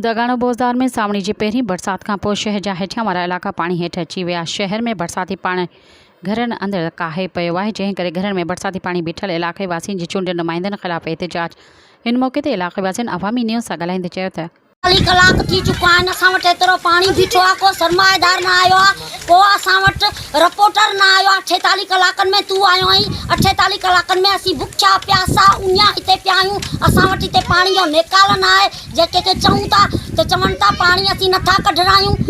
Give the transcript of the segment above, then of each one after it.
دڳاڻو بوزدار ۾ سانوڻي جي پهرين برسات کانپوء شهر جا هيٺيان وارا علائقا پاڻي هيٺ اچي ويا، شهر ۾ برساتي پاڻي گهرن اندر ڪاهي پيو آهي، جنهن ڪري گهرن ۾ برساتي پاڻي بيٺل علائقي واسين جي چونڊيل نمائندن خلاف احتجاج، ان موقعي تي علائقي واسين عوامي نيوز سان ڳالهائيندي چيو ته. چاليهه ڪلاڪ ٿي چڪا آهن اسان وٽ ايترو پاڻي بيٺو آهي ڪو سرمائيدار نه آيو آهي ڪو اسان وٽ رپورٽر نه آيو آهي اٺيتاليهه ڪلاڪن ۾ تون آيو آهين اٺيتاليهه ڪلاڪن ۾ اسين بکيا پياسا اڃا هتي پيا آهيون اسان وٽ هتي پاڻي جو نيڪال نه آهي جيڪي کي چئون ٿا ته چون ٿا پاڻي اسين نٿا ڪڍرايون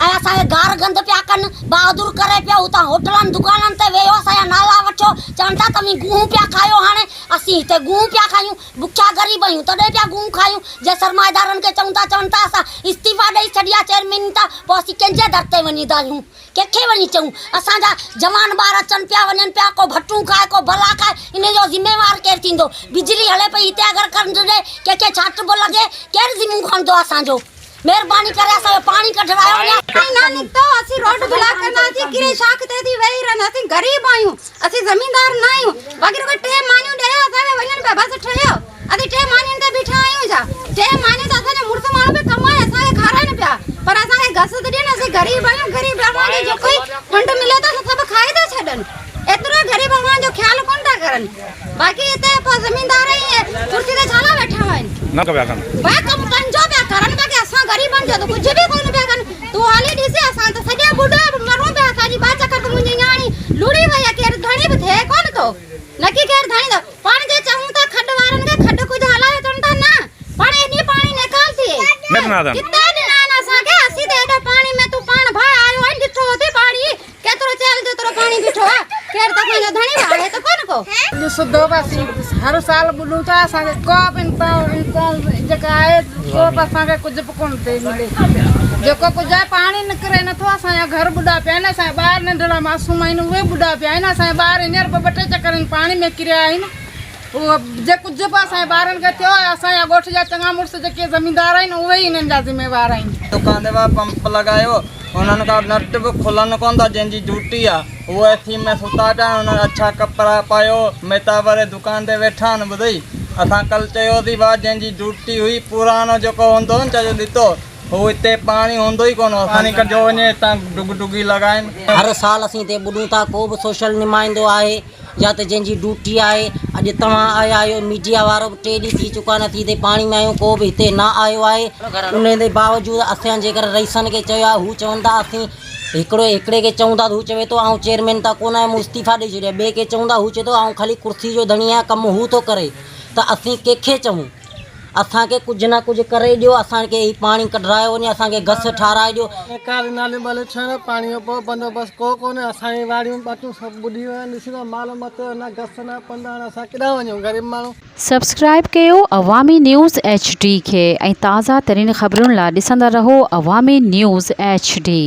۽ اسان کي گار گند پيا ڪن بهادر ڪري پيو هتان هوٽلن دڪانن تي ويهو اسان جا نالا وٺو چون ٿا توهين گونهه پيا کايو هاڻي اسين هتي گونهه پيا کايون بکيا غريب آهيون تڏهن پيا گونهه کايون جي سرمائيدارن کي چئون ٿا چون ٿا اسان استعيفا ڏئي ڇڏي آهي چيئرميني تان پوء اسين ڪنهن جي در تي وڃي دانهيون ڪنهن کي وڃي چئون اسان جا جوان ٻار اچن پيا وڃن پيا ڪو ڀٽون کائي ڪو بلا کائي انهي جو ذميوار ڪير ٿيندو بجلي هلي پئي هتي اگر ڪرنٽ ڏي ڪنهن کي ڇاٽ به لڳي ڪير ذمو کڻندو اسان جو مهرباني ڪري اسان جو پاڻي ڪڍرايو وڃي. پاڻي نه نڪتو اسين روڊ بلاڪ ڪنداسين ڪري شاخ تي ٿي ويهي رهنداسين غريب آهيون اسين زميندار نه آهيون باقي رڳو ٽي مانيون ڏيو اسان کي وڃن پيا بس ٺهيو اسين ٽي مانين تي بيٺا آهيون ڇا ٽي مانيون ته اسان جا مڙس ماڻهو به ڪمائي اسان کي کارائن پيا پر اسان کي گس ته ڏين اسين غريب آهيون غريب اوهان کي جيڪو ئي فنڊ ملي ٿو سو سڀ کائي ٿا ڇڏن ايترو غريب اوهان جو خيال ڪونه ٿا ڪرن باقي هتي پوء زميندار ئي ڪرسي تي ڇا لاء ويٺا آهن. نه پيا ڪن. ڀاء ڪم پنهنجو پيا ڪرن باقي اسان غريبن جو ته ڪجهه به ڪونه پيا ڪن تون هلي ڏس اسان ته سڄا ٻڏا به مرون پيا اسان جي ٻه چڪر ته منهنجي نياڻي لڙهي وئي آهي ڪير ڌڻي به ٿئي ڪونه ٿو نڪي ڪير ڌڻي ٿو پاڻ جي چئون ٿا کڏ وارن کي کڏ ڪجهه هلايو چون ٿا نه پاڻ ايڏي پاڻي نيڪال ٿئي نه ڏنا اٿن. ڪٿي ڏنا آهن اسان کي اسين ته ايڏو پاڻي ۾ تون پاڻ ڀاء آيو آهين ڏٺو اٿئي پاڻي ڪيترو چيل جيترو پاڻي بيٺو آ ڪير ته اسان جو ڌڻي به آهي ته ڪونه ڪو. اڄ سڌو به اسين هر سال ٻڏون ٿا اسان کي ڪو به انڪم جيڪا آهي ڪو به اسان کي ڪجهه به ڪونه ٿي ملي جيڪو ڪجهه آهي پاڻي نڪري نٿو اسان جا گهر ٻڏا پيا آهن اسان جا ٻار ننڍڙا معصوم آهن اهي ٻڏا پيا آهن اسان جا ٻار هينئر به ٻه ٽي چڪر هن پاڻي ۾ ڪريا آهن اهو جي ڪجهه به اسان جي ٻارن کي ٿيو آهي اسان جا ڳوٺ جا چڱا مڙس جيڪي زميندار آهن اهي ئي انهن جا ذميوار آهن. دڪان تي وا پمپ لڳايو انهن کان نٽ به کلن ڪونه ٿا جنهن جي ڊيوٽي آ هو اي سي ۾ ستا پيا آهن انهن اڇا ڪپڙا پايو ميتا ڀري دڪان تي ويٺا آهن ٻڌئي اسان ڪل چيوسين ڀاء جنهن جي ڊيوٽي هئي پراڻو جيڪو هوندو هو نه چاچو ڏتو هو هتي پاڻي هوندو ئي ڪونه هو پاڻي ڪڍيو وڃي هتان ڊگ ڊگي لڳائين. هر سال اسين هتي ٻڏون ٿا ڪو به سوشل نمائندو آهي يا ته جنهن جي ڊيوٽي آهي اڄ توهان آيا آهيو ميڊيا وارو به ٽي ڏينهن ٿي چڪا آهن اسين هتي پاڻي ۾ آهيون ڪو به هتي نه آيو آهي ان جي باوجود اسان جيڪر رئيسن کي چيو آهي هو چون ٿا اسين هڪڙو هڪڙي کي چئون ٿا ته هو چوي ٿو آئون چيئرمين تان ڪونه آهيان مون استعيفا ڏئي ڇڏي آهي ٻئي کي چئون ٿا هو چئي ٿو آئون خالي ڪرسي جو ڌڻي آهيان ڪم هو ٿو ڪري ته اسين ڪنهن کي چئون اسان کي ڪجهه نه ڪجهه ڪري ڏيو اسان کي هي پاڻي ڪڍرايو وڃي اسان کي گس ٺاهرائي ڏيو. نيڪالي ناليون ٻاليون ٺهڻ پاڻي جو ڪو بندوبست ڪو ڪونهي اسان جي واڙيون ٻٽون سڀ ٻڏي ويون آهن ڏسين ٿا مال متو نه گس نه پنڌ هاڻي اسان ڪيڏانهن وڃون غريب ماڻهو. سبسڪرائيب ڪيو عوامي نيوز ايڇ ڊي کي ۽ تازه ترين خبرن لا ڏسندا رهو عوامي نيوز ايڇ ڊي.